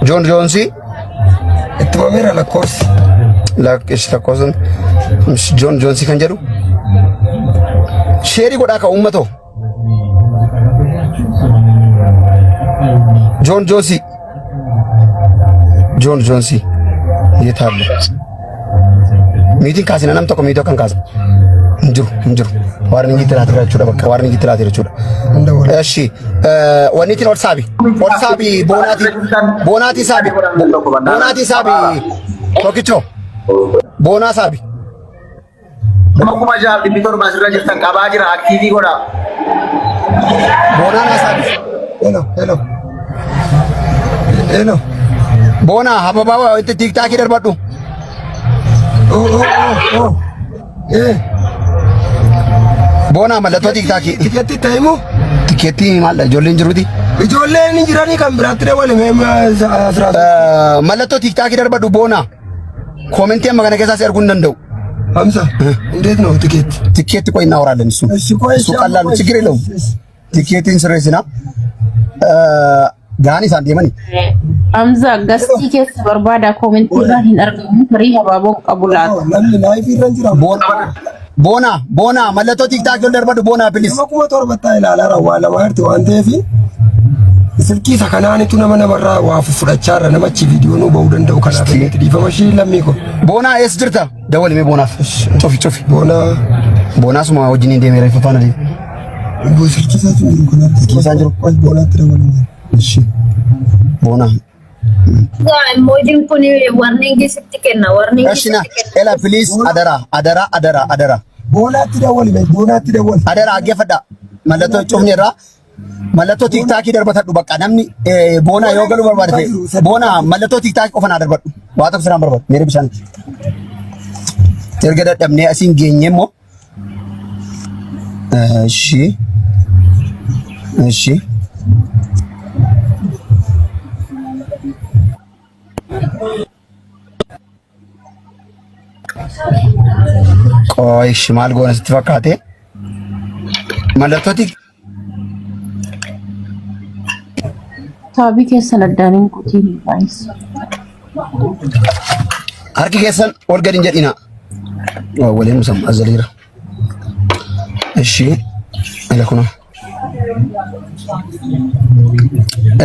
Joon Joonsii Itti mameera lakkoofsi. Lakkoofsi lakkoofsan Joon Joonsii kan jedhu sheerii godhaa ka uummatoo. Joon Joonsii Joon Joonsii የት አለ? Miitiin kaasina nam tokko miitii akkan kaasna. Hin jiru hin jiru. Warning itti laatee jechuudha bakka warning itti laatee jechuudha. Eshi wanniitiin ol saabi ol saabi boonaatii boonaatii saabi boonaatii saabi tokkichoo boonaa saabi. Nama 6700 asirra jirtan qabaa jira aktiivii godhaa. Boonaa naa saabi. Hello, hello. Hello. Boonaa hababaa itti tiiktaakii darbadhu. Oh, oh, oh, oh. Eh, Boonaa mallattoo tiiktaakii. tikeetti itti himu? Tikeettii maal ijoolleen jiruuti. Ijoolleen hin jiranii kan biraatti dabalame asirraa. Mallattoo tiiktaakii darbadhu boonaa. Koomentii amma kana keessaas erguu hin danda'u. ሀምሳ እንዴት ነው ትኬት? ትኬት ቆይ እናወራለን። እሱ እሺ ቆይ እሱ ቀላል ነው፣ ችግር የለውም። ቲኬቲን ስሬስና gaanii isaan deemani. Hamza gastii keessa barbaada koomentii hin argamu firii habaaboon qabu laata. Namni laayifii irra hin jira. Boona boona mallattoo tiiktaakii ol darbadhu boona please. Nama 7000 taa ilaalaa jira waa lama jirti waan ta'eef silkii isa kanaanitu nama namarraa waa fudhachaa irra nama achi viidiyoo nuu ba'uu danda'u kanaaf inni dhiifama ishii lammii ko. Boonaa eessa jirta? Dawwalimee boonaaf. Cufi cufi. Boona Boonaa suma wajjin deemee reeffa faana deema. Silkii isaatu jiru kanaaf. Silkii isaan jiru. Qoy boonaatti dabalame. Ishi. Boonaa. Emojiin kun warningii sitti kenna. Warningii Ashina sitti kenna. ela please adara adara adara adara. Boonaatti dawwalime boonaatti dawwali. Adara dhaggeeffadha. Mallattoo cufni irraa mallattoo tiiktaakii darbatadhu bakka namni boonaa yoo galuu barbaade ta'e boonaa mallattoo tiiktaakii qofa naa darbadhu. Waa tokko siraan barbaadu. Meera bishaan. Erga dadhabnee asiin geenye immoo እሺ እሺ ቆይ እሺ maal goona sitti fakkaate mallattoo tiik Taabii keessan addaan hin kutiin guys. Harki keessan ol gadi hin jedhina. Waliin musam azaliira. Ishi ila kuna.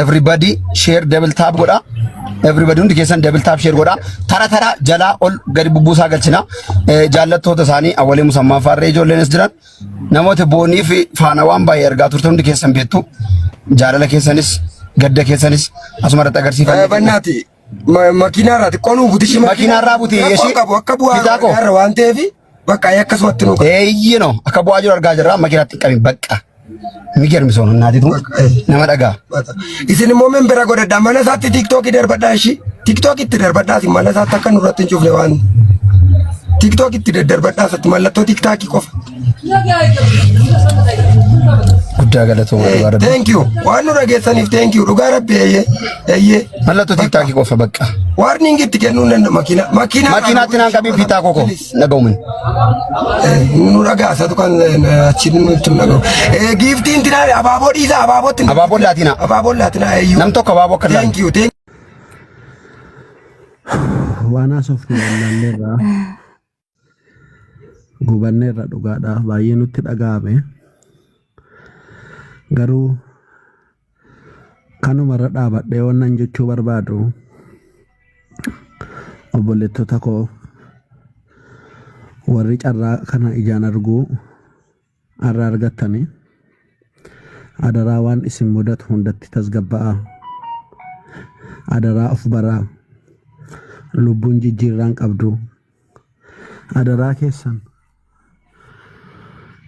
Everybody share double tap godha. Everybody hundi keessan double tap share godha. Tara tara jalaa ol gadi bubbuusaa galchina. Jaallattoota isaanii awwalee musammaa faarree ijoolleenis jiran. Namoota boonii fi faana waan baay'ee argaa turte hundi keessan beektu. Jaalala keessanis gadda keessanis asuma irratti agarsiifanne. Bannaati makiinaa irraa xiqqoo nuu buti. Makiinaa irraa buti, Rakkoo ishii. qabu akka bu'aa Bitaa koo. irra waan ta'eef bakka akkasumatti nuu qabu. Eeyyee no akka bu'aa jiru argaa jirra makiinaatti hin qabin bakka. Migermi soon naatitu nama dhagaa. Isin immoo membera godhadhaa mana isaatti tiiktookii darbadhaa ishii tiiktookitti darbadhaa isin mana isaatti akka nurratti hin cufne waan tiiktookitti daddarbadhaa isatti mallattoo tiiktaakii qofa. Guddaa galatooma dhugaa rabbi. Thank you waan nu dhageessaniif thank you dhugaa rabbi eeyyee eeyyee. Mallattoo tiiktaakii qofa bakka. Warning itti kennuu hin danda'u makiinaa makiinaa. Makiinaatti naan qabiin fiixaa koko dhaga'umin. Nu dhagaa isatu kan achi nutti hin dhaga'u. Giiftiin tinaa abaaboo dhiisaa abaabootti. Abaaboon laatinaa. Abaaboon laatinaa eeyyuu. Nam tokko abaaboo akka Thank you thank Waan haasofnu wallaalleerraa gubanneerra dhugaadha baay'ee nutti dhaga'ame. Garuu kanumarra dhaabadhee wannan jechuu barbaadu obboleettota koo warri carraa kana ijaan arguu har'a argattanii adaraa waan isin mudatu hundatti tasgabba'aa. Adaraa of baraa. Lubbuun jijjiirraan qabdu. Adaraa keessan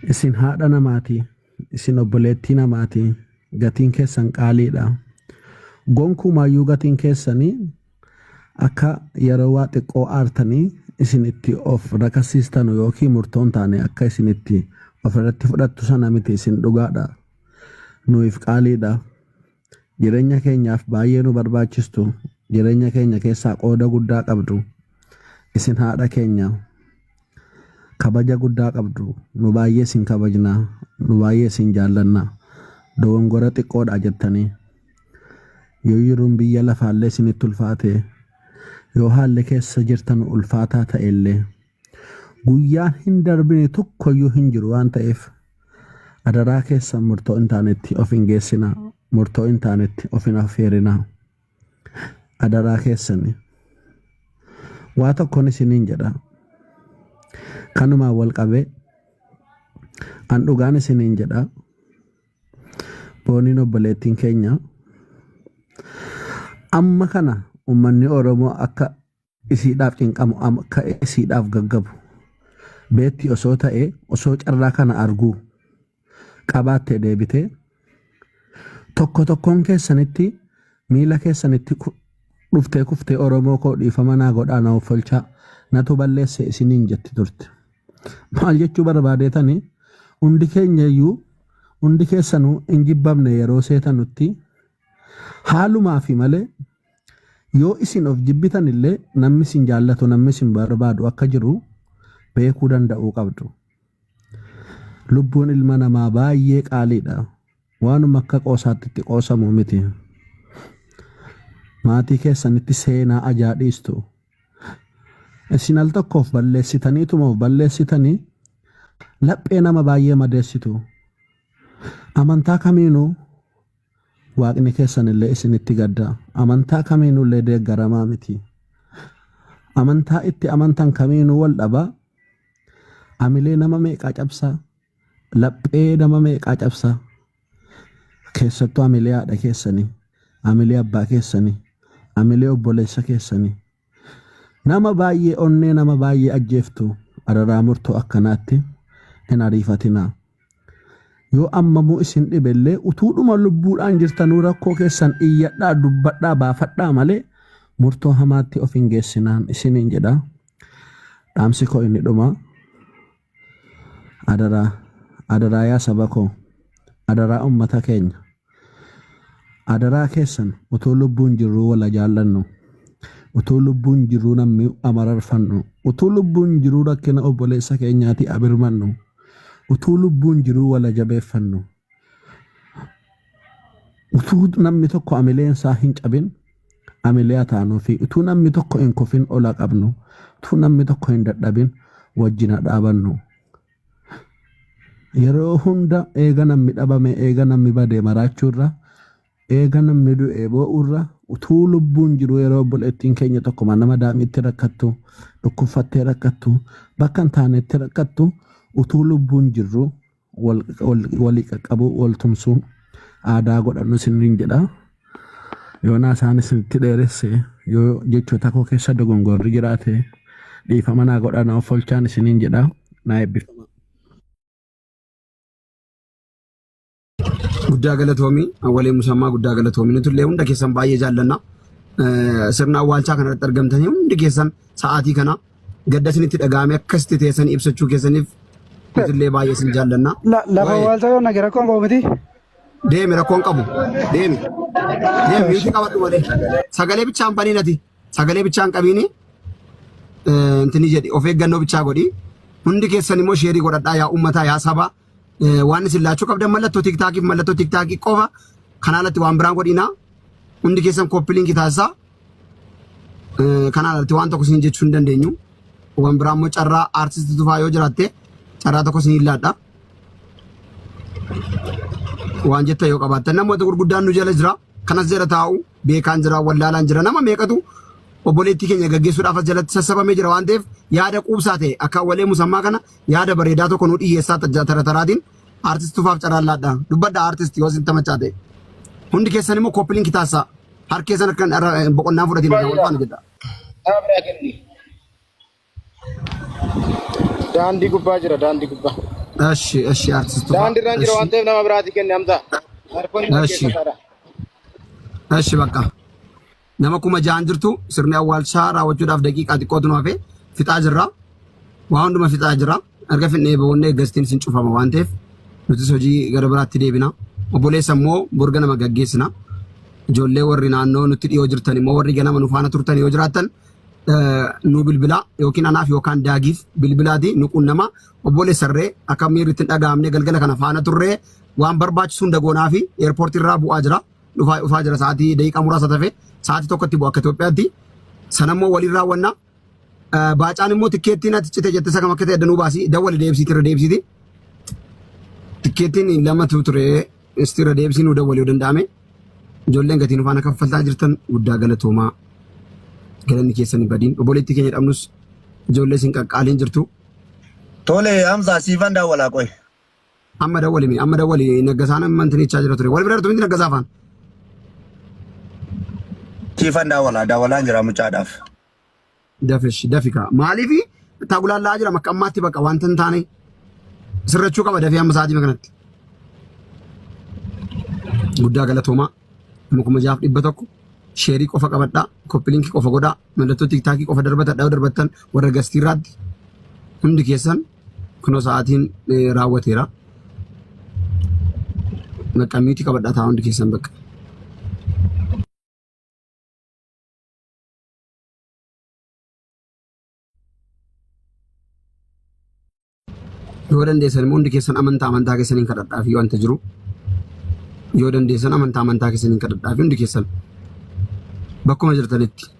isin haadha namaati. Isin obboleettii namaati. Gatiin keessan qaaliidha. Gonkumaayyuu gatiin keessanii akka yeroo waa xiqqoo aartanii isin itti of rakasiistanu yookiin murtoon taane akka isin itti ofirratti fudhattu sana miti isin dhugaadha. Nuyiif qaaliidha. Jireenya keenyaaf baay'ee nu barbaachistu. Jireenya keenya keessaa qooda guddaa qabdu. Isin haadha keenya. Kabaja guddaa qabdu. Nu baay'ee isin kabajna. Nu baay'ee isin jaallanna. Dogongora xiqqoodha jettanii. Yoo yeroon biyya lafaallee isinitti ulfaate, yoo haalli keessa jirtan ulfaataa ta'ellee, guyyaan hin darbine tokkoyyuu hin jiru waan ta'eef, adaraa keessan murtoo hin taanetti of hin geessinaa, murtoo hin taanetti of hin affeerinaa. Adaraa keessani. Waa tokkoon isiniin jedha. Kanumaan wal qabee an dhugaan isiniin jedha. Booniin obboleettiin keenya amma kana uummanni Oromoo akka isiidhaaf cinqamu, akka isiidhaaf gaggabu beetti osoo ta'e, osoo carraa kana arguu qabaattee deebitee tokko tokkoon keessanitti miila keessanitti dhuftee kuftee, "Oromoo koo, dhiifama naa godhaa, na offolchaa, natu balleesse," isiniin jetti turte. Maal jechuu barbaadeetani, hundi keenya iyyuu, hundi keessanuu hin jibbamne yeroo seetanutti haalumaa fi malee, yoo isin of jibbitan illee namni isin jaallatu, namni isin barbaadu akka jiru beekuu danda'uu qabdu. Lubbuun ilma namaa baay'ee qaaliidha. Waanuma akka qoosaatti itti qoosamu miti. Maatii keessanitti seenaa ajaa dhiistu. Isin al tokkoof balleessitaniituma of balleessitanii laphee nama baay'ee madeessitu. Amantaa kamiinuu Waaqni keessan illee isinitti gadda. Amantaa kamiinuu illee deeggaramaa miti. Amantaa itti amantan kamiinuu wal dhabaa. Amilee nama meeqaa cabsaa? Laphee nama meeqaa cabsaa? Keessattuu amilee haadha keessanii, amilee abbaa keessanii, amilee obboleessa keessanii. Nama baay'ee, onnee nama baay'ee ajjeeftu. Adaraa, murtoo akkanaatti hin ariifatinaa. Yoo ammamuu isin dhibellee, utuudhuma lubbuudhaan jirtanuu rakkoo keessan iyyadhaa, dubbadhaa, baafadhaa malee murtoo hamaatti of hin geessinaan isiniin jedha. Dhaamsi koo inni dhumaa, adaraa, adaraa yaa saba koo, adaraa ummata keenya, adaraa keessan, utuu lubbuun jirruu wala jaallannu, utuu lubbuun jirruu namni amararfannu, utuu lubbuun jiruu rakkina obboleessa keenyaati abirmannu, utuu lubbuun jiruu wala jabeeffannu, utuu namni tokko amileen isaa hin cabin amilee haa taanuu fi utuu namni tokko hin kufin ola qabnu, utuu namni tokko hin dadhabin wajjin haa dhaabannu. Yeroo hunda eega namni dhabame, eega namni bade maraachuurra, eega namni du'e boo'urra, utuu lubbuun jiru yeroo obboleettiin keenya tokko mana madaamiitti rakkattu, dhukkubfattee rakkattu, bakka hin taanetti rakkattu, utuu lubbuun jirru walii qaqqabuu, wal tumsuun aadaa godhannu isiniin jedha. Yoonaa isaan isinitti dheeresse, yoo jechoota koo keessa dogongorri jiraate dhiifama naa godhaa, na offolchaan isiniin jedha. Naa eebbifama. Guddaa galatoomii, Awwalee Musammaa, guddaa galatoomii. Nuti illee hunda keessan baay'ee jaallanna. Sirna awwaalchaa kanarratti argamtanii hundi keessan sa'aatii kana gadda isinitti dhaga'ame akkasitti teessanii ibsachuu keessaniif nuti illee baay'ee isin jaallanna. Lafa awwaalchaa yoo nage rakkoon qabu miti. Deemi, rakkoon qabu. Deemi. Deemi, mute qabadhu malee. Sagalee bichaan baniin ati. Sagalee bichaan qabiini. Intini jedhi, of eeggannoo bichaa godhi. Hundi keessan immoo share godhadhaa, yaa uummataa, yaa sabaa. Waan isin laachuu qabdan mallattoo TikTokiif mallattoo TikTokii qofa. Kanaa alatti waan biraan godhinaa. Hundi keessan copy link taasisaa. Kanaa alatti waan tokko isin jechuu hin dandeenyu. Waan biraa immoo carraa aartistii Tufaa yoo jiraatte carraa tokko isin laadha. Waan jettan yoo qabaattan, namoota gurguddaan nu jala jira. Kanas jala taa'u beekaan jira, wallaalaan jira. Nama meeqatu obboleettii keenya gaggeessuudhaaf as jalatti sassabamee jira waan ta'eef, yaada quubsaa ta'e akka Awwalee Musammaa kana yaada bareedaa tokko nu dhiyyeessaa tara taraatiin aartist Tufaaf carraan laadha. Dubbadha aartist, yoo isin tamachaa ta'e. Hundi keessan immoo copy link taasisaa. Harki keessan akka boqonnaa fudhatiin wal faana jedha. Nama biraa kenni. Daandii gubbaa jira, daandii gubbaa. Eshi, aartist Tufaa. Daandii irraan jira waan ta'eef nama biraati kenni, Hamza. Harkoonni Eshi. dhaggeeffataadha. Eshi, bakka. Nama 6,000 jirtu, sirni awwaalchaa raawwachuudhaaf daqiiqaa xiqqootu nu hafe, fixaa jirra. Waa hunduma fixaa jirra. Erga fixnee boonnee gastiin isin cufama waan ta'eef nutis hojii gara biraatti deebina. Obboleessa immoo borga nama gaggeessina. Ijoollee warri naannoo nutti dhiyoo jirtan immoo, warri ganama nu faana turtan yoo jiraattan, nu bilbilaa, yookiin anaaf yookaan daagiif bilbilaati nu qunnama. Obboleessarree akka miirri itti hin dhaga'amne galgala kana faana turree waan barbaachisu hunda goonaa fi airportii irraa bu'aa jira. Dhufaa dhufaa jira sa'aatii daqiiqaa muraasa tafe sa'aatii tokkotti bu'a akka Itoophiyaatti. Sanammoo waliin raawwanna. Baacaan immoo tikkeettiin ati cite jette isa kam akka ta'e adda nuu baasi dawwali deebisiiti irra deebisiiti. Tikkeettiin lamatu ture isti irra deebisii nuu dawwali yoo danda'ame. Ijoolleen gatii nu faana kaffaltaa jirtan guddaa galatoomaa. Galanni keessan hin badiin. Obboleettii keenya dhabnus ijoollee isin qaqqaaliin jirtu. Tole Hamza siifan daawwalaa qoy. Amma dawwali mee amma dawwali naggasaan amma intinichaa jira ture. Wal bira jirtu miti naggasaa faana. Siifan daawwalaa daawwalaan jira mucaadhaaf. Dafish dafika. Maaliif tagulaallaa jira makka ammaatti bakka wanta hin taane sirrachuu qaba dafee amma sa'aatii kanatti. Guddaa galatoomaa 6100 sheerii qofa qabadhaa koppiliinkii qofa godhaa mallattoo tiktaakii qofa darbatadhaa yoo darbattan warra gastiirraatti hundi keessan kunoo sa'aatiin raawwateera. Bakka miitii qabadhaa ta'a hundi keessan bakka. Yoo dandeessan immoo hundi keessan amantaa amantaa keessaniin kadhadhaa fi wanta jiru. Yoo dandeessan amantaa amantaa keessaniin kadhadhaa fi hundi keessan bakkuma jirtanitti.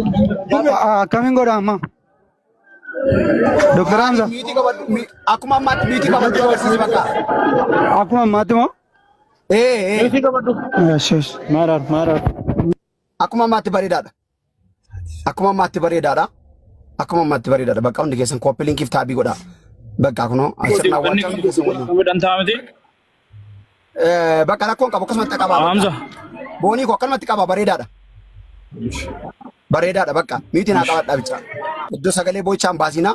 Akkamiin godha amma? Dr. Hamza. Miitii qabadhu. Akkuma ammaatti miitii qabadhu agarsiisi bakka. Akkuma ammaatti moo? Ee ee. Yes, yes. Maaraar, maaraar. Akkuma ammaatti bareedaadha. Akkuma ammaatti bareedaadha. Akkuma ammaatti bareedaadha. Bakka hundi keessan copy linkiif taabii godhaa. Bakka kunoo sirna awwaalchaa hundi keessan waliin. Dantaa miti. Bakka rakkoon qabu akkasumatti qabaa. Bakka. Hamza. Boonii koo akkanumatti qaba bareedaadha. Bareedaadha bakka. Miitiin haa qabadhaa bichaa. Iddoo sagalee boo'ichaan baasinaa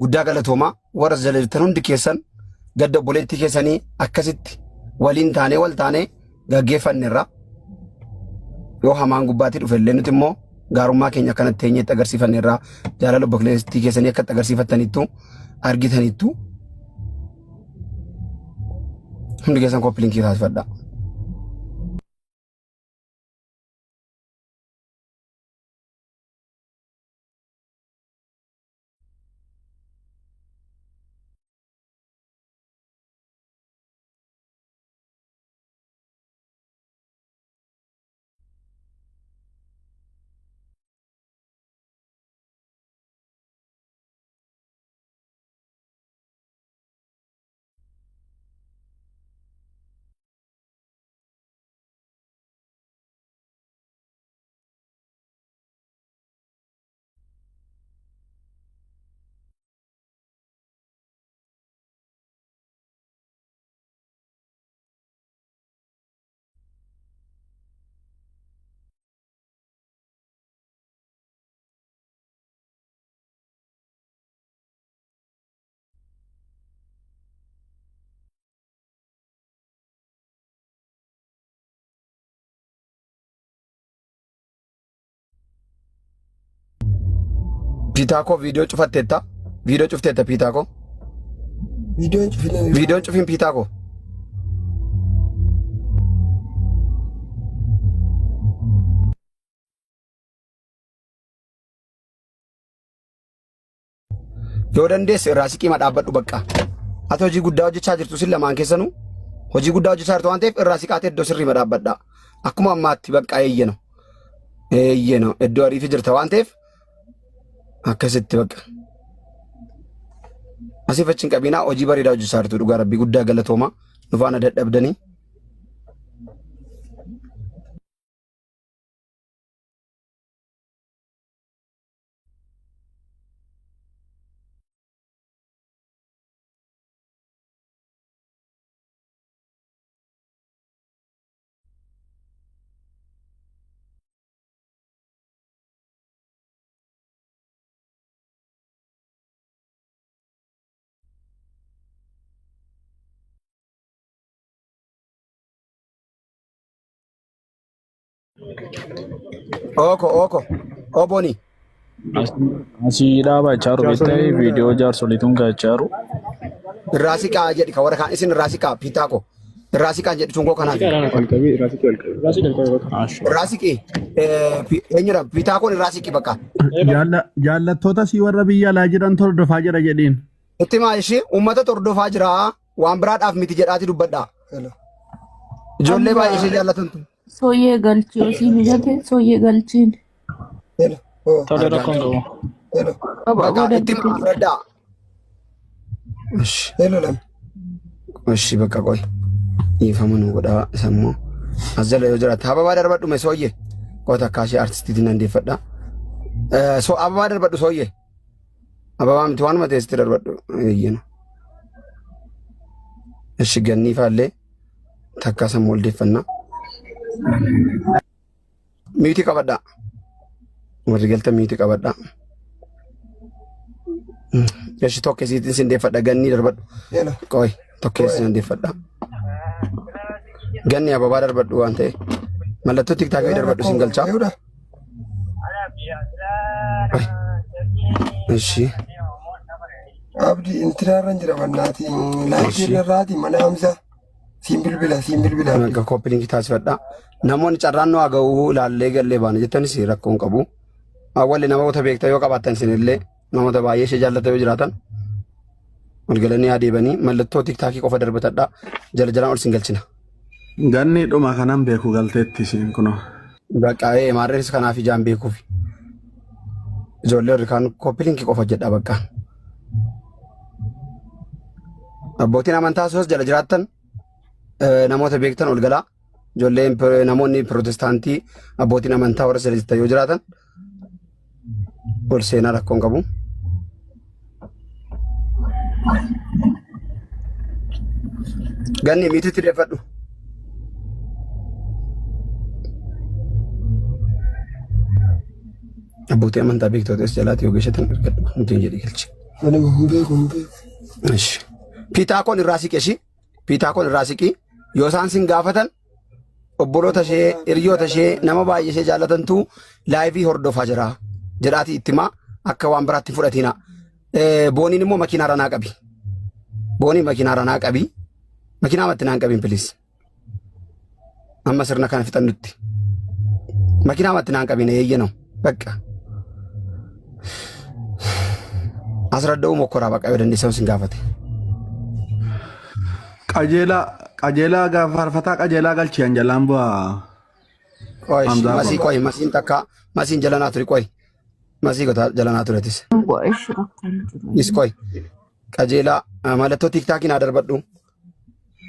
guddaa galatoomaa warra as jala jirtan hundi keessan gadda obboleettii keessanii akkasitti waliin taanee wal taanee gaggeeffanneerra. Yoo hamaan gubbaatti dhufe illee nuti immoo gaarummaa keenya akkanatti teenyeetti agarsiifanneerra. Jaalala obboleettii keessanii akkatti agarsiifattaniittu argitaniittu. Hundi keessan koppilinkii taasifadhaa. Piitaa koo viidiyoo cufatteetta. Viidiyoo cufteetta piitaa koo. Viidiyoon cufine. Viidiyoon cufin piitaa koo. Yoo dandeesse irraa siqii ma dhaabbadhu bakka. Ati hojii guddaa hojjechaa jirtu sin lamaan keessanuu hojii guddaa hojjechaa jirtu waan ta'eef irraa siqaatee iddoo sirrii ma dhaabbadha. Akkuma ammaatti bakka eeyyeno. Eeyyeno iddoo ariifi jirta waan ta'eef akkasitti bakka. Asiif achi hin qabinaa hojii bareedaa hojjechaa jirtu dhugaa rabbii guddaa galatooma nu faana dadhabdanii. Ooko ooko oboni. Asii dhaabaa jechaaru beektaa viidiyoo jaarsoliituun gaachaaru. Irraa siqaa jedhi ka warra kaan isin irraa siqaa piitaa koo. Irraa siqaa jedhi sun koo kanaaf. Irraa siqi eenyudha piitaa koon irraa siqi bakka. Jaallattoota sii warra biyya alaa jiran hordofaa jira jedhiin. Itti maa ishee uummata hordofaa jira waan biraadhaaf miti jedhaati dubbadhaa. Ijoollee baay'ee ishee jaallatantu. Sooyyee galchii osii mijate sooyyee galchiin. Hello. Oh. Tole rakkoon qabu. Hello. Qaba Bakka booda itti itti. fudhadhaa. Ishi Hello lam. ishi bakka qoy. Dhiifama nu godhaa isa immoo. As jala yoo jiraate hababaa darbadhu mee sooyyee. Qoota akka ishee artistiitiin nan deeffadha. So ababaa darbadhu sooyyee. Ababaa miti waanuma teessitti darbadhu. Eeyyena. Ishi gannii faallee. Takkaa sammuu ol deeffannaa. Miitii qabadhaa. Warri galta miitii qabadhaa. Eshi tokko isiitiin sin deeffadha gannii darbadhu. Hello. Qoy tokko sin deeffadha. Ganni ababaa darbadhu waan ta'e. Mallattoo tiktaakii darbadhu sin galchaa. Eewudha. Qoy. Eshi. Abdi intiraarra jira bannaati. Laayikii Eshi. irraati mana Hamza. Siin bilbila siin bilbila Abdi. Akka koppilinkii taasifadha. Namoonni carraan nu haa ga'uu ilaallee gallee baana jettanis rakkoo hin qabu. Awwalli namoota beektan yoo qabaattan isinillee namoota baay'ee ishee jaallatan yoo jiraatan ol galanii haa deebanii mallattoo tiktaakii qofa darbatadha. Jala jalaan ol sin galchina. Ganni dhuma kanan beeku galteetti isiin kunoo. Bakka maarreenis kanaaf ijaan beekuuf. Ijoollee warri kaan copy link qofa hojjedha bakka. Abbootiin amantaa soos jala jiraattan namoota beektan ol galaa. Ijoolleen namoonni pirootestaantii abbootiin amantaa warra jala jirtan yoo jiraatan ol seenaa rakkoon qabu. Ganni miititti deeffadhu. Abbootii amantaa beektootas jalaatti yoo geeshatan argadhu. Nuti hin jedhi galchi. Ani hin beeku hin beeku. Ishi. Piitaa koon irraa siqe ishii. Piitaa koon irraa siqi. Yoo isaan sin gaafatan obboloota ishee, hiriyoota ishee, nama baay'ee ishee jaallatantu live hordofaa jira. Jedhaatii itti himaa akka waan biraatti hin fudhatina. Booniin immoo makiinaa ranaa qabi. Booniin makiinaa ranaa qabi. Makiinaa matti naan qabin please. Amma sirna kana fixannutti. Makiinaa matti naan qabin eeyyanoo. Bakka. Asradda'uu mokkoraa bakka yoo dandeessan sin gaafate. Qajeelaa qajeelaa gaafa faarfataa qajeelaa galchi an jalaan bu'aa. Qoy Hamzaa masii koo. qoy masiin takka masiin jala naa ture qoy masii gotaa jala naa turetis. Is qoy qajeelaa mallattoo tiiktaakiin haa darbadhu.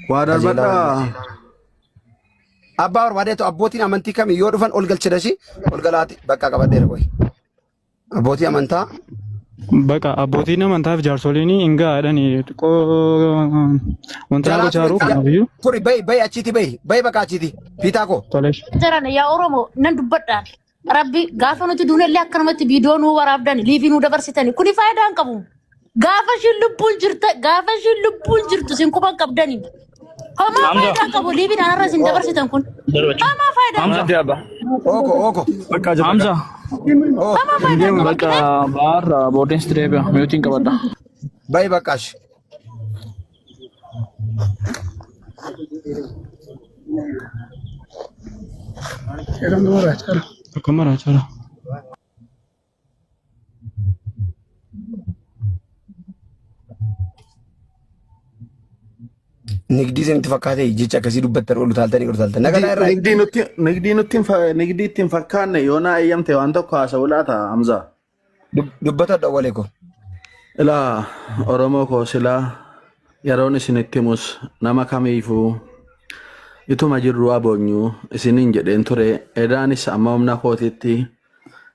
Waa Qajeelaa darbadhaa. Abbaa barbaadeetu abbootiin amantii kamii yoo dhufan ol galchidasi ol galaati bakka qabadheera qoy. Abbootii amantaa Baqa abbootiin amantaa fi jaarsoliin hin gaadhani xiqqoo wanta jalaa gochaa ture jiru kanaafiyyuu turi bayi bayi achiiti bayi bayi bakka achiiti fiitaa koo. tolee. Jaran yaa Oromoo nan dubbadhaan. Rabbi gaafa nuti duunellee akkanumatti viidiyoo nuu waraabdani liivii nuu dabarsitani kuni faayidaa hin qabu. Gaafa ishiin lubbuun jirta gaafa ishiin lubbuun jirtu isin quban qabdani. Homaa Hamza. faayidaa hin qabu liiviin anarra isin dabarsitan kun. Homaa faayidaa hin Hamza. qabu. Oko oko. Hamza. Oh Homaa faayidaa hin qabu. Bakka baarra boodeen sitti deebi'a. Miyuutiin qabadha. bayi bakka ashi. Tokko maraa jira. Nigdii isinitti fakkaate jecha akkasii dubbattan ol utaaltanii ol utaaltan. Nagaa irraa Nigdii nutti nigdii nutti hin fa- nigdii itti hin fakkaanne yoo naa eeyyamte waan tokko haasa'u laata Hamza. Dubbata dawwalee koo. Ilaa Oromoo koo silaa yeroon isinitti himus nama kamiifuu ituma jirru aboonyu isiniin jedheen ture edaanis amma humna kootitti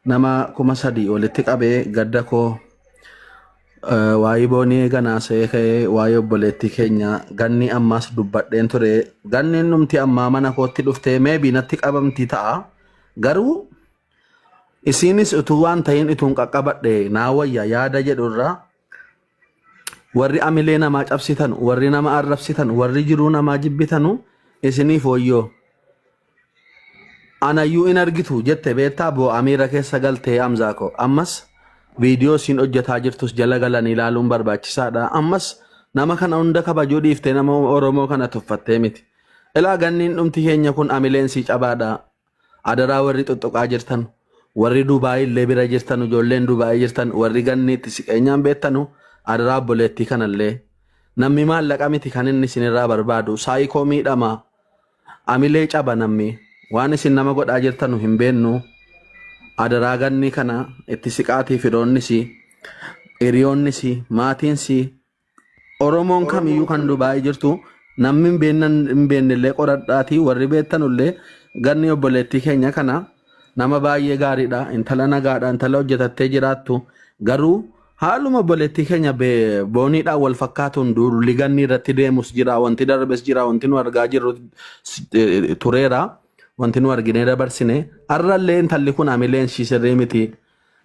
nama 3000 walitti qabee gadda koo waa'ee boonii ganaasee ka'ee waa'ee obboleettii keenya ganni ammaas dubbadheen ture ganni numti ammaa mana kootti dhuftee meebii natti qabamti ta'a garuu isiinis utuu waan ta'in ituun qaqqabadhe naa wayya yaada jedhu irraa warri amilee namaa cabsitan warri nama arrabsitan warri jiruu namaa jibbitanu isiniif wayyoo anayyuu in argitu jette beektaa boo'aa miira keessa galtee Hamzaa koo ammas viidiyoo isiin hojjetaa jirtus jala galanii ilaaluun barbaachisaadha ammas nama kana hunda kabajuu dhiiftee nama Oromoo kana tuffattee miti ilaa ganniin dhumti keenya kun amileen sii cabaadha adaraa warri xuxuqaa jirtan warri Dubaayii illee bira jirtan ijoolleen Dubaayii jirtan warri ganniitti siqeenyaan beektanu adaraa obboleettii kanallee namni maallaqa miti kan inni isinirraa barbaadu saayikoo miidhama amilee caba namni waan isin nama godhaa jirtanu hin beennu adaraa ganni kana itti siqaatii firoonnis hiriyoonnis maatiinis Oromoon kamiyyuu kan Dubaayii jirtu namni hin beeknan hin beeknellee qoradhaatii warri beektanullee ganni obboleettii keenya kana nama baay'ee gaariidha intala nagaadha intala hojjetattee jiraattu garuu haaluma obboleettii keenya booniidhaan wal fakkaatuun duulli ganni irratti deemus jira wanti darbes jira wanti nu argaa jirru tureera wanti nu arginee dabarsine har'allee intalli kun amileen ishii sirrii miti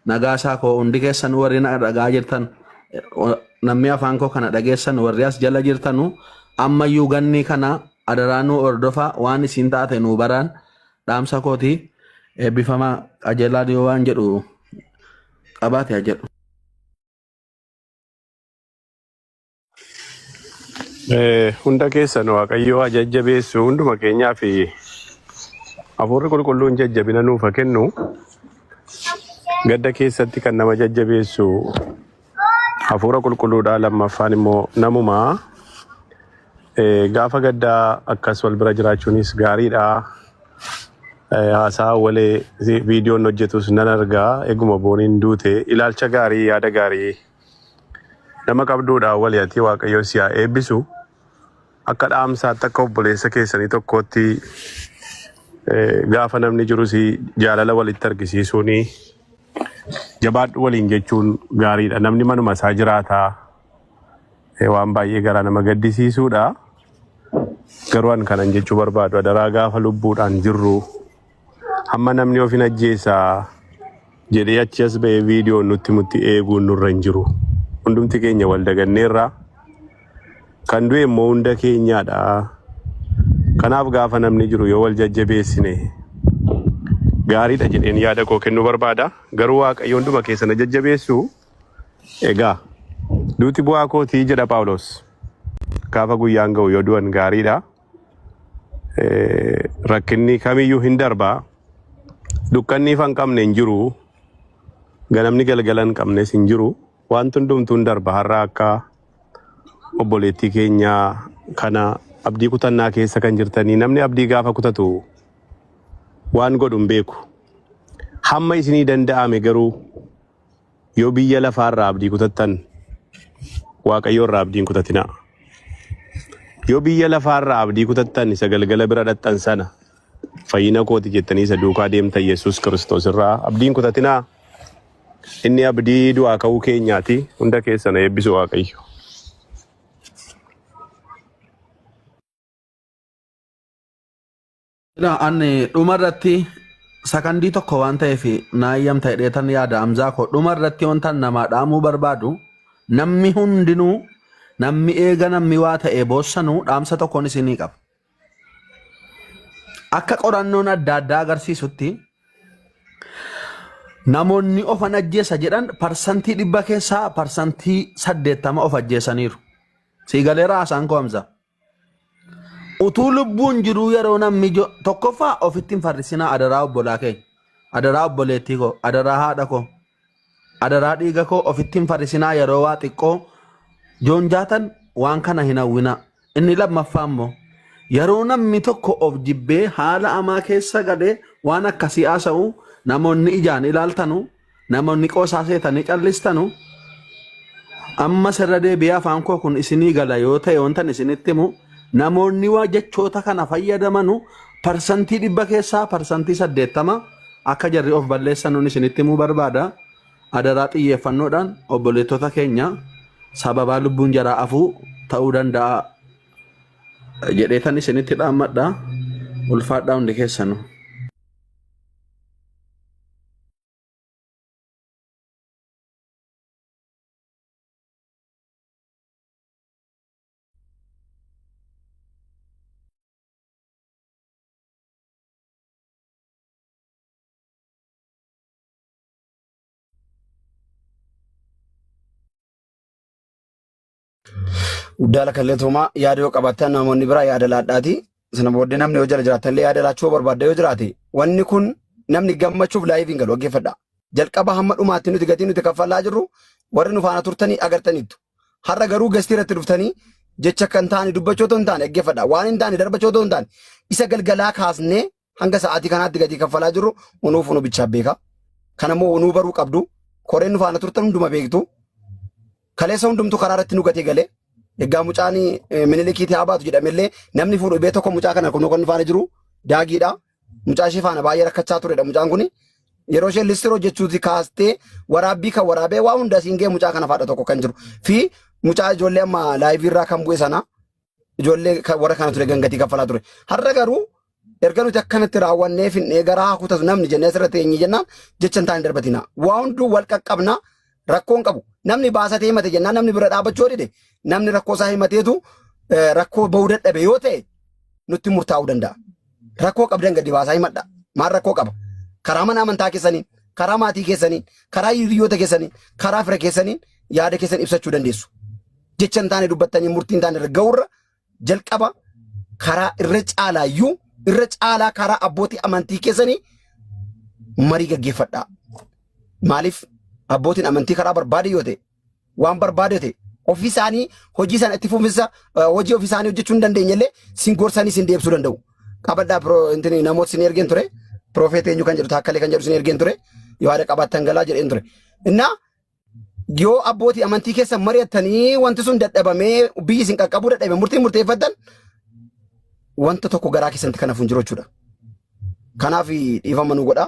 Nagaasaa koo hundi keessan warri na dhagaa jirtan namni afaan koo kana dhageessan warri as jala jirtanu ammayyuu ganni kana adaraa nuu hordofa waan isiin taate nuu baraan dhaamsa kooti eebbifamaa qajeelaa yoo waan jedhu qabaate haa jedhu. Hunda keessan Waaqayyo haa jajjabeessu hunduma keenyaa fi hafuurri qulqulluun jajjabina nuuf haa kennu. Gadda keessatti kan nama jajjabeessu hafuura qulqulluudha. Lammaffaan immoo namuma. Gaafa gaddaa akkas wal bira jiraachuunis gaariidha. Haasaa walee viidiyoon hojjetus nan argaa. Eeguma booniin duute ilaalcha gaarii yaada gaarii nama qabduudha walii ati Waaqayyo si haa eebbisu. Akka dhaamsaatti akka obboleessa keessanii tokkootti gaafa namni jirus jaalala walitti argisiisuun jabaadhu waliin jechuun gaariidha. Namni manuma isaa jiraataa waan baay'ee garaa nama gaddisiisuudha. Garuu an kanan jechuu barbaadu adaraa gaafa lubbuudhaan jirru hamma namni of hin ajjeesaa jedhee achi as ba'ee viidiyoon nutti mutti eeguun nurra hin jiru. Hundumti keenya wal daganneerra. Kan du'e immoo hunda keenyaadha. Kanaaf gaafa namni jiru yoo wal jajjabeessine gaariidha jedheen yaada koo kennuu barbaada. Garuu Waaqayyo hunduma keessan jajjabeessu. Egaa duuti bu'aa kootii jedha Phaawulos. Gaafa guyyaan ga'u yoo du'an gaariidha. Rakkinni kamiyyuu hin darbaa. Dukkanni ifa hin qabne hin jiru. Ganamni galgala hin qabnes hin jiru. Wanti hundumtuu hin darba. Har'a akka obboleettii keenyaa kana abdii kutannaa keessa kan jirtanii namni abdii gaafa kutatu waan godhu hin beeku. Hamma isinii danda'ame garuu yoo biyya lafaarraa abdii kutattan Waaqayyo irraa abdii hin kutatinaa. Yoo biyya lafaarraa abdii kutattan isa galgala bira dhaqxan sana fayyina kooti jettanii isa duukaa deemtan Yesuus Kiristoos irraa abdii hin kutatinaa. Inni abdii du'aa ka'uu keenyaati. Hunda keessan eebbisu Waaqayyo. Ilaa ani dhuma irratti sakandii tokko waan ta'eef naa eeyyamta jedheetan yaada Amzaa koo dhuma irratti wanta namaa dhaamuu barbaadu namni hundinuu namni eega namni waa ta'e boossanuu dhaamsa tokkoon isinii qaba. Akka qorannoon adda addaa agarsiisutti namoonni ofan ajjeesa jedhan parsantii 100 keessaa parsantii 80 of ajjeesaniiru. Sii galeera haasaan koo Hamza. Utuu lubbuun jiruu yeroo namni tokkoffaa ofitti hin farrisinaa adaraa obbolaa keenya. Adaraa obboleettii koo, adaraa haadha koo, adaraa dhiiga koo ofitti hin farrisinaa yeroo waa xiqqoo joonjaatan waan kana hin hawwinaa. Inni lammaffaa immoo yeroo namni tokko of jibbee haala amaa keessa galee waan akkasii haasa'u namoonni ijaan ilaaltanu namoonni qoosaa seetanii callistanu ammas irra deebi'ee afaan koo kun isinii gala yoo ta'e wantan isinitti himu namoonni waa jechoota kana fayyadamanu parsantii 100 keessaa parsantii 80 akka jarri of balleessanuun isinitti himuu barbaada. Adaraa xiyyeeffannoodhaan obboleettota keenya sababaa lubbuun jaraa afuu ta'uu danda'a jedheetan isinitti dhaammadha. Ulfaadhaa hundi keessanuu. Guddaa lakalleetoomaa yaada yoo qabaattan namoonni biraa yaada laadhaati. Sana booddee namni yoo jala jiraatan illee yaada laachuu yoo barbaadda yoo jiraate wanni kun namni gammachuuf laayivii hin galu dhaggeeffadha. Jalqaba hamma dhumaatti nuti gatii nuti kaffalaa jirru warri nu faana turtanii agartaniittu. Har'a garuu gastii irratti dhuftanii jecha kan taane dubbachuu otoo hin taane dhaggeeffadha. Waan hin taane darbachuu otoo hin taane isa galgalaa kaasnee hanga sa'aatii kanaatti gatii kaffalaa jirru unuuf unu bichaa beeka. Kana immoo unuu baruu qabdu. Koreen nu faana turtan hunduma beektu. Kaleessa hundumtuu karaa irratti nu gatee galee. Egaa mucaan minilikiitii haa baatu jedhamellee namni fuudhu bee tokko mucaa kana kun kan nu faana jiru daagiidha. Mucaa ishee faana baay'ee rakkachaa turedha mucaan kuni. Yeroo isheen listiroo jechuuti kaastee waraabbii kan waraabee waa hunda siin ga'e mucaa kana faadha tokko kan jiru. Fi mucaa ijoollee amma laayivii irraa kan bu'e sana ijoollee warra kana ture gangatii kaffalaa ture. Har'a garuu erga nuti akkanatti raawwannee finnee garaa haa kutatu namni jennee asirra teenye jennaan jecha hin taane darbatina. Waa hunduu wal qaqqabna rakkoo hin qabu. Namni baasatee himate jennaan namni bira dhaabbachuu yoo dide namni rakkoo isaa himateetu rakkoo bahuu dadhabe yoo ta'e nutti murtaa'uu danda'a. Rakkoo qabdan gadi baasaa himadha. Maal rakkoo qaba? Karaa mana amantaa keessaniin, karaa maatii keessaniin, karaa hiriyoota keessaniin, karaa fira keessaniin yaada keessan ibsachuu dandeessu. Jecha hin taane dubbattanii murtii hin taane irra ga'uurra jalqaba karaa irra caalaayyuu irra caalaa karaa abbootii amantii keessanii marii gaggeeffadhaa. Maaliif abbootiin amantii karaa barbaade yoo ta'e waan barbaade yoo ta'e ofii isaanii hojii sana itti fufinsa hojii ofii isaanii hojjechuu hin dandeenye illee sin gorsanii sin deebisuu danda'u. Qabadhaa pro intini namoota sin ergeen ture. Prophet eenyu kan jedhu, Taakkalee kan jedhu isin ergeen ture. Yoo haadha qabaattan galaa jedheen ture. Innaa yoo abbootii amantii keessa mari'attanii, wanti sun dadhabamee, biyyi isin qaqqabuu dadhabe, murtii murteeffattan wanta tokko garaa keessatti kan hafu hin jiru jechuudha. Kanaaf dhiifama nu godha.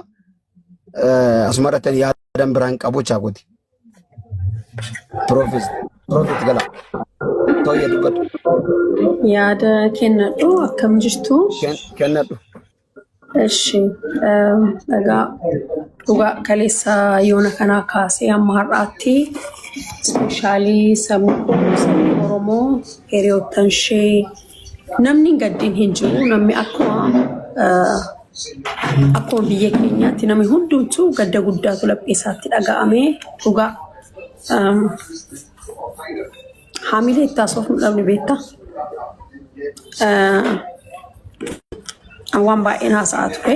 Asuma irratti yaadan biraan qabu jechaa kooti. Prophet Prophet gala. Tooyya, dubbadhu. Yaada kennadhu, akkam jirtu? Kennadhu. Eshi, egaa dhugaa kaleessa yoona kanaa kaasee hamma har'aatti, especially sabni kun, sabni Oromoo, hiriyoottan ishee, namni hin gaddiin hin jiru. Namni akkuma biyya keenyaatti namni hundumtuu gadda guddaatu laphee isaatti dhaga'amee. Dhugaa haamilee itti haasofnu dhabne, beektaa? Waan baay'een haasa'aa ture.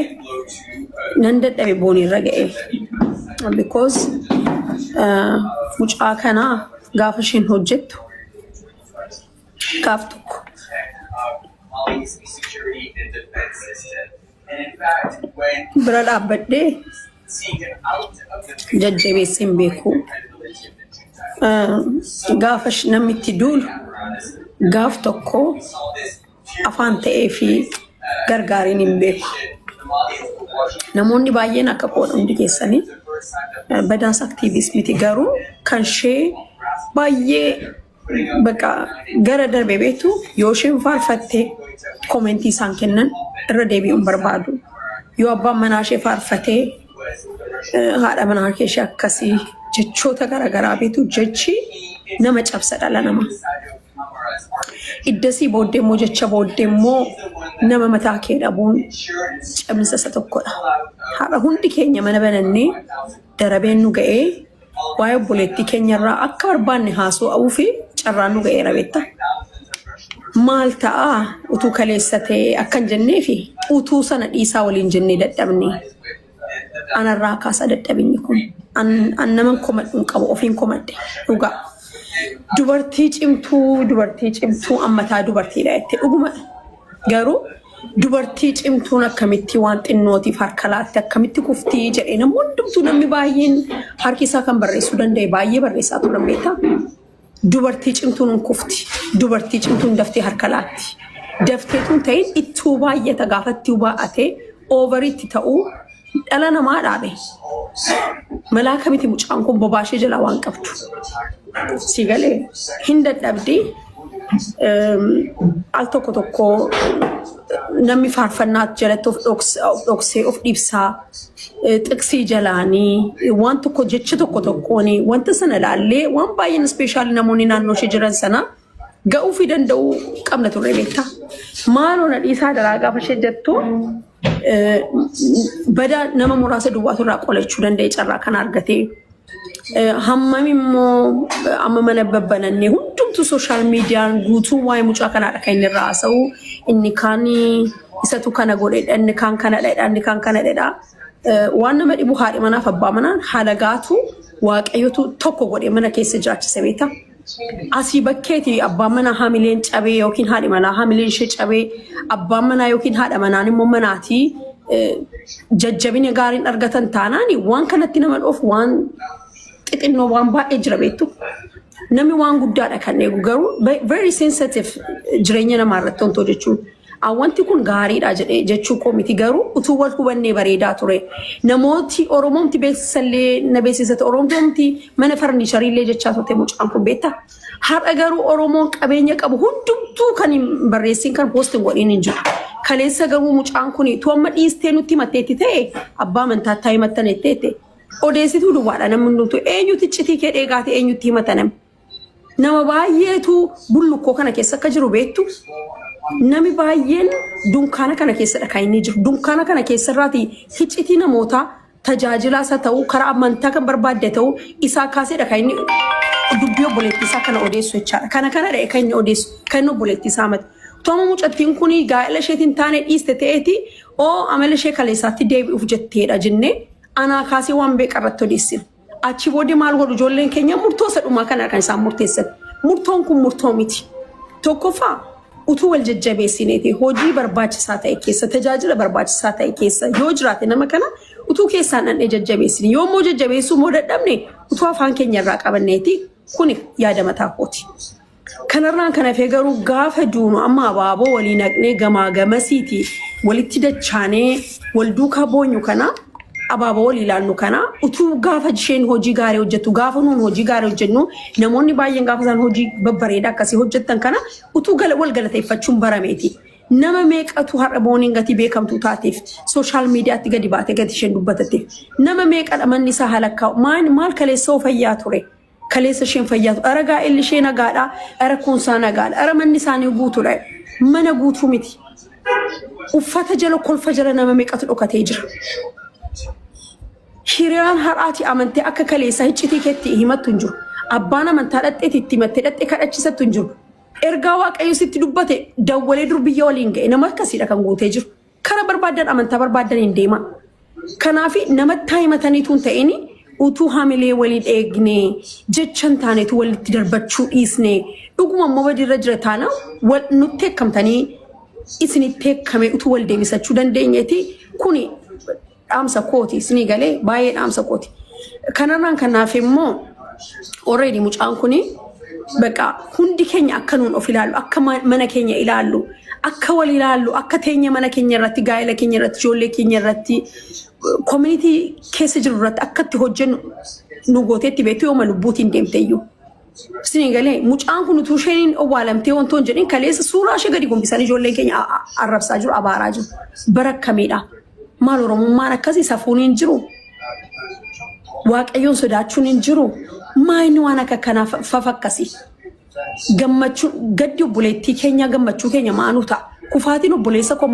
Nan dadhabe, booniirra ga'e. Because mucaa kanaa gaafa isheen hojjettu gaaf tokko bira dhaabbadhee jajjabeessee hin beeku. Gaafa namni itti duulu gaaf tokko afaan ta'ee fi gargaariin hin beeku. Namoonni baay'een akka koodha hundi keessanii badaas activist miti, garuu kan ishee baay'ee bakka gara darbe beektu, yoo isheen faarfatte comment isaan kennan irra deebi'uun barbaadu. Yoo abbaan manaa ishee faarfatee, haadha manaa ishee akkasii, jechoota garaagaraa beektu, jechi nama cabsa dhala namaa. Iddasii booddee immoo, jecha booddee immoo, nama mataa kee dhabuun cabinsa isa tokkodha. Har'a hundi keenya mana banannee darabeen nu ga'ee waa'ee obboleettii keenyarraa akka barbaanne haasa'uu fi carraan nu ga'eera, beektaa. Maal ta'a utuu kaleessa ta'e akkan jennee fi utuu sana dhiisaa waliin jennee dadhabne. Anarraa kaasaa dadhabinni kun. An naman komadhu hin qabu, ofiin komadhe dhugaa. Dubartii cimtuu, dubartii cimtuu ammataa dubartiidha jette, dhuguma. Garuu dubartii cimtuun akkamitti waan xinnootiif harka laatte, akkamitti kuftii jedhee namni hundumtuu, namni baay'een harki isaa kan barreessuu danda'e baay'ee barreessaa turan, beektaa. Dubartii cimtuun hin kufti. Dubartii cimtuun daftee harka laatti. Daftee tun ta'in ittuu baay'ata, gaafa ittuu baay'atee overitti ta'uu dhala namaa dhaabe. Malaaka miti mucaan kun, bobaashee jalaa waan qabdu. Si galee hin dadhabdi. Al tokko tokko namni faarfannaa jalatti of dhoksee of dhibsaa, xiqsii jalaanii waan tokko jecha tokko tokkoon wanta sana ilaallee waan baay'een, especially namoonni naannoo ishee jiran sana ga'uu fi danda'uu qabna turre, beektaa. Maaloo na dhiisaa daraa gaafa ishee jettu, badaa nama muraasa duwwaatu irraa qolachuu danda'e carraa kana argatee. Hammam immoo amma mana babbanannee hundumtuu social mediaan guutuu waa'ee mucaa kanaadha kan inni irraa haasa'u. Inni kaan isatu kana godhedha, inni kaan kana dhedha, inni kaan kana dhedha. Waan nama dhibu, haadhi manaaf abbaa manaan haala gaatu Waaqayyotu tokko godhee mana keessa jiraachise, beektaa. Asii bakkeeti abbaan manaa hamileen cabee yookiin haadhi manaa hamileen ishee cabee, abbaan manaa yookiin haadha manaan immoo manaatii jajjabina gaariin argatan taanaan, waan kanatti nama dhoofu waan xixinnoo waan baay'ee jira, beektu. Namni waan guddaadha kan eegu, garuu very sensitive jireenya namaa irratti wantoota jechuun. Wanti kun gaariidha jedhee jechuu koo miti, garuu utuu wal hubannee bareedaa ture. Namooti Oromoomti beeksisallee na beeksisate, Oromoomti mana furnitureillee jechaa turte mucaan kun, beektaa. Har'a garuu Oromoon qabeenya qabu hundumtuu kan hin barreessin, kan post hin godhin hin jiru. Kaleessa garuu mucaan kun tu amma dhiistee nutti himatteetti ta'e, abbaa amantaattaa himattan jetteette. Odeessituu duwwaadha namni hundumtuu, eenyutti iccitii kee dheegaate, eenyutti himata namni. Nama baay'eetu bullukkoo kana keessa akka jiru beektu. Nami baay'een dunkaana kana keessadha kan inni jiru. Dunkaana kana keessarraati iccitii namootaa tajaajilaa isa ta'uu, karaa amantaa kan barbaadde ta'uu isaa kaaseedha kan inni dubbii obboleettii isaa kana odeessu jechaadha. Kana kanadha kan inni odeessu, kan inni obboleettii isaa mati. Tooma mucattiin kun gaa'ela isheetiin taane dhiiste ta'eeti, oo amala ishee kaleessaatti deebi'uuf jetteedha jennee anaa kaasee waan beeqa irratti odeessina. Achi booddee maal godhu ijoolleen keenya? Murtoo isa dhumaa kana kan isaan murteessan. Murtoon kun murtoo miti. Tokkoffaa, Utuu wal jajjabeessineeti hojii barbaachisaa ta'e keessa, tajaajila barbaachisaa ta'e keessa yoo jiraate nama kana utuu keessaan dhandhee jajjabeessine, yoo immoo jajjabeessuu immoo dadhabne, utuu afaan keenya irraa qabanneeti. Kuni yaada mataa kooti. Kanarraan kan hafee garuu gaafa duunu amma abaaboo walii naqnee gamaa gamasiiti walitti dachaanee wal duukaa boonyu kana, abaaboo walii laannu kana, utuu gaafa isheen hojii gaarii hojjettu, gaafa nuun hojii gaarii hojjennu, namoonni baay'een gaafa isaan hojii babbareedaa akkasii hojjettan kana utuu wal galateeffachuun barameeti. Nama meeqatu har'a Booniin gatii beekamtuu taateef social mediatti gadi baatee gati isheen dubbatatteef nama meeqadha manni isaa halakkaa'u? Maal maal, kaleessa hoo fayyaa ture. Kaleessa isheen fayyaa ture. Ara gaa'elli ishee nagaadha. Ara kuunsaa nagaadha. Ara manni isaanii guutuudha. Mana guutuu miti. Uffata jala, kolfa jala nama meeqatu dhokatee jira. Hiriyaan har'aati amantee akka kaleessaa iccitii keetti himattu hin jiru. Abbaan amantaa dhadheeti itti himattee dhadhee kadhachisattu hin jiru. Ergaa Waaqayyo sitti dubbate dawwalee dur biyya waliin ga'e nama akkasiidha kan guutee jiru. Kara barbaadan, amantaa barbaadan hin deema. Kanaaf namatti himataniitu hin ta'in, utuu hamilee waliin eegnee, jecha hin taanetu walitti darbachuu dhiisne, dhuguma immoo badiirra jira taana wal nutti eekkamtanii isinitti eekkame utuu wal deebisachuu dandeenyeeti. Kuni dhaamsa kooti, isinii galee? Baay'ee dhaamsa kooti. Kanarraan kanaaf immoo already mucaan kuni bakka hundi keenya akka nuun of ilaallu, akka mana keenya ilaallu, akka wal ilaallu, akka teenya mana keenya irratti, gaa'ela keenya irratti, ijoollee keenya irratti, community keessa jiru irratti akka itti hojjennu nu gooteetti beektu yooma lubbuutiin deemte iyyuu. Isinii galee? Mucaan kun utuu isheen owwaalamtee wantoon jedhin kaleessa suuraa ishee gadi gombisanii ijoolleen keenya arrabsaa jiru, abaaraa jiru. Bara akkamiidha? Maal Oromummaan akkasii? Safuun hin jiru. Waaqayyoon sodaachuun hin jiru. Maa inni waan akka kanaa fafakkasii? Gammachuu gaddi obboleettii keenya gammachuu keenya maanuu ta'a. Kufaatiin obboleessa koo